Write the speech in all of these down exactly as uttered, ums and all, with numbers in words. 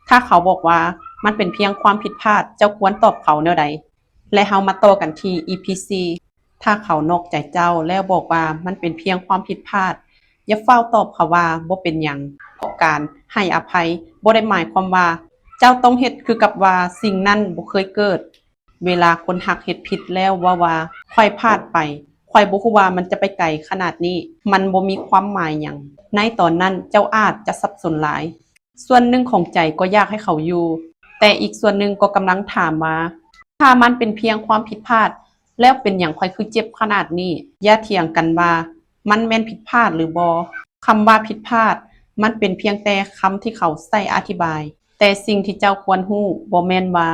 ถ้าเขาบอกว่ามันเป็นเพียงความผิดพลาด เจ้าควรตอบเขาแนวใด? และเฮามาต่อกันที่ อีพี สี่ ถ้าเขานอกใจเจ้าแล้วบอกว่ามันเป็นเพียงความผิดพลาด อย่าฟ้าวตอบเขาว่าบ่เป็นหยัง เพราะการให้อภัยบ่ได้หมายความว่าเจ้าต้องเฮ็ดคือกับว่าสิ่งนั้นบ่เคยเกิด เวลาคนฮักเฮ็ดผิดแล้วเว้าว่า ข้อยพลาดไป ข้อยบ่ฮู้ว่ามันจะไปไกลขนาดนี้ มันบ่มีความหมายหยัง ในตอนนั้นเจ้าอาจจะสับสนหลาย ส่วนหนึ่งของใจก็อยากให้เขาอยู่ แต่อีกส่วนหนึ่งก็กำลังถามว่า ถ้ามันเป็นเพียงความผิดพลาด แล้วเป็นหยังข้อยคือเจ็บขนาดนี้ อย่าเถียงกันว่ามันแม่นผิดพลาดหรือบ่ คำว่าผิดพลาด มันเป็นเพียงแต่คำที่เขาใช้อธิบาย แต่สิ่งที่เจ้าควรฮู้บ่แม่นว่า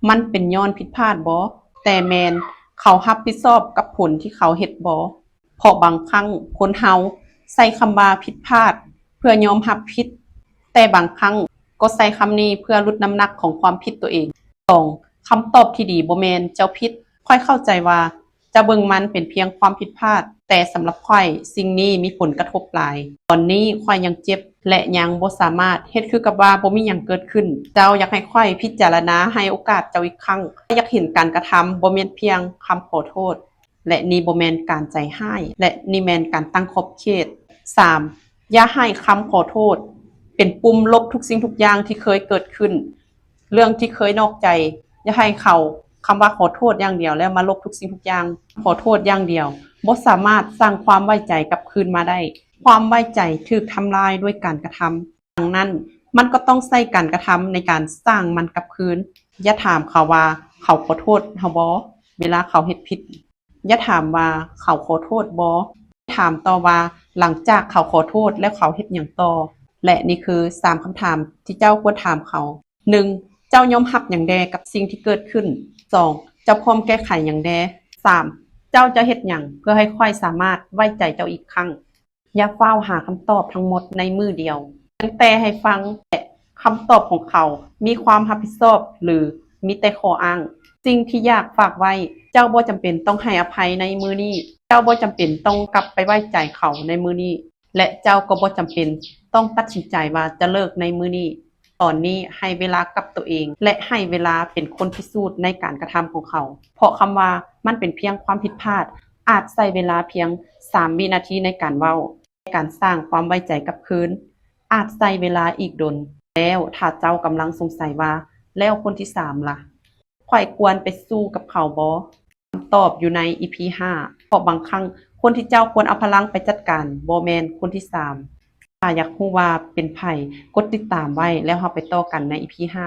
มันเป็นย้อนผิดพลาดบ่ แต่แม่นเขารับผิดชอบกับผลที่เขาเฮ็ดบ่ เพราะบางครั้งคนเฮาใช้คำว่าผิดพลาดเพื่อยอมรับผิด แต่บางครั้งก็ใช้คำนี้เพื่อลดน้ำหนักของความผิดตัวเอง สอง คำตอบที่ดีบ่แม่นเจ้าผิด ข้อยเข้าใจว่าเจ้าเบิ่งมันเป็นเพียงความผิดพลาด แต่สำหรับข้อยสิ่งนี้มีผลกระทบหลาย ตอนนี้ข้อยยังเจ็บและยังบ่สามารถเฮ็ดคือกับว่าบ่มีหยังเกิดขึ้น เจ้าอยากให้ข้อยพิจารณาให้โอกาสเจ้าอีกครั้ง อยากเห็นการกระทำบ่แม่นเพียงคำขอโทษ และนี่บ่แม่นการใจร้าย และนี่แม่นการตั้งขอบเขต สาม อย่าให้คำขอโทษเป็นปุ่มลบทุกสิ่งทุกอย่างที่เคยเกิดขึ้น เรื่องที่เคยนอกใจ อย่าให้เขาคำว่าขอโทษอย่างเดียวแล้วมาลบทุกสิ่งทุกอย่าง ขอโทษอย่างเดียวบ่สามารถสร้างความไว้ใจกลับคืนมาได้ ความไว้ใจถูกทำลายด้วยการกระทำ ดังนั้นมันก็ต้องใช้การกระทำในการสร้างมันกลับคืน อย่าถามเขาว่าเขาขอโทษเฮาบ่ เวลาเขาเฮ็ดผิด อย่าถามว่าเขาขอโทษบ่ ถามต่อว่าหลังจากเขาขอโทษแล้วเขาเฮ็ดหยังต่อ และนี่คือสามคำถามที่เจ้าควรถามเขา หนึ่ง เจ้ายอมรับหยังแด่กับสิ่งที่เกิดขึ้น สอง เจ้าพร้อมแก้ไขหยังแด่ สาม เจ้าจะเฮ็ดหยังเพื่อให้ข้อยสามารถไว้ใจเจ้าอีกครั้ง อย่าฟ้าวหาคำตอบทั้งหมดในมื้อเดียว เพียงแต่ให้ฟัง และคำตอบของเขามีความรับผิดชอบหรือมีแต่ข้ออ้าง สิ่งที่อยากฝากไว้ เจ้าบ่จำเป็นต้องให้อภัยในมื้อนี้ เจ้าบ่จำเป็นต้องกลับไปไว้ใจเขาในมื้อนี้ และเจ้าก็บ่จำเป็นต้องตัดสินใจว่าจะเลิกในมื้อนี้ ตอนนี้ให้เวลากับตัวเอง และให้เวลาเป็นคนพิสูจน์ในการกระทำของเขา เพราะคำว่ามันเป็นเพียงความผิดพลาด อาจใช้เวลาเพียงสามวินาทีในการเว้า ในการสร้างความไว้ใจกลับคืน อาจใช้เวลาอีกดน แล้วถ้าเจ้ากำลังสงสัยว่า แล้วคนที่สามล่ะ ข้อยควรไปสู้กับเขาบ่ คำตอบอยู่ใน อีพี ห้า เพราะบางครั้งคนที่เจ้าควรเอาพลังไปจัดการบ่แม่นคนที่สาม ถ้าอยากฮู้ว่าเป็นไผ กดติดตามไว้ แล้วเฮาไปต่อกันใน อีพี ห้า